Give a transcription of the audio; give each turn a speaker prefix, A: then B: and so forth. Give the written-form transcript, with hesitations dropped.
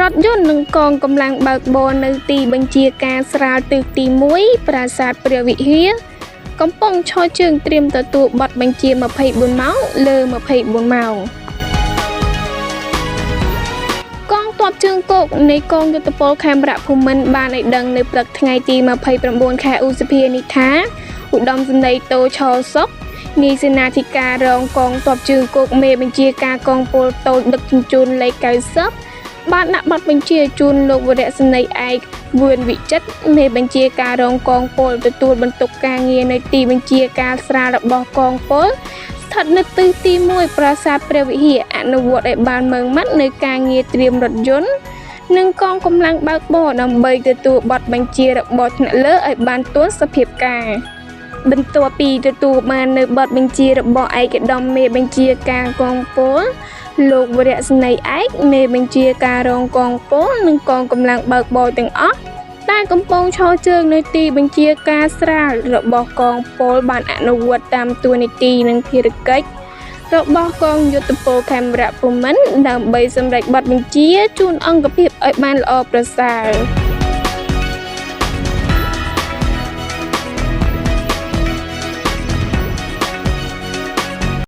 A: រថយន្តនិងកងកម្លាំងបើកបរនៅទីបញ្ជាការស្រាលទិសទី1ប្រាសាទព្រះវិហារកំពុងឈរជើងត្រៀមទទួលបទបញ្ជា24ម៉ោងលើ24ម៉ោងកងទ័ពជើងគោកនៃកងយុទ្ធពលខេមរៈភូមិន្ទបានឲ្យដឹងនៅព្រឹកថ្ងៃទី29ខែឧសភានេះថាឧត្តមសេនីយ៍តូឆសុកនាយសេនាធិការរងកងទ័ពជើងគោកមេបញ្ជាការកងពលតូចដឹកជញ្ជូនលេខ90បានដាក់បទបញ្ជាជូនលោកវរៈសេនីយ៍ឯកវឿនវិចិត្រមេបញ្ជាការរងកងពលទទួលបន្ទុកការងារនៅទីបញ្ជាការស្រាលរបស់កងពលស្ថិតនៅទិសទី1ប្រាសាទព្រះវិហារអនុវត្តឲ្យបានម៉ឺងម៉ាត់នៅការងារត្រៀមរថយន្តនិងកងកម្លាំងបើកបរដើម្បីទទួលបទបញ្ជារបស់ថ្នាក់លើឲ្យបានទាន់សភាពការណ៍បន្ទាប់ពីទទួលបាននៅបទបញ្ជារបស់ឯកឧត្តមមេបញ្ជាការកងពលលោកវរៈសេនីយ៍ឯកមេបញ្ជាការរងកងពលនិងកងកម្លាំងបើកបរទាំងអស់ដែលកំពុងឈរជើងនៅទីបញ្ជាការស្រាលរបស់កងពលបានអនុវត្តតាមតួនាទីនិងភារកិច្ចរបស់កងយុទ្ធពលខេមរៈភូមិន្ទដើម្បីសម្រេចបទបញ្ជាជូនអង្គភាពឲ្យបានល្អប្រសើរ។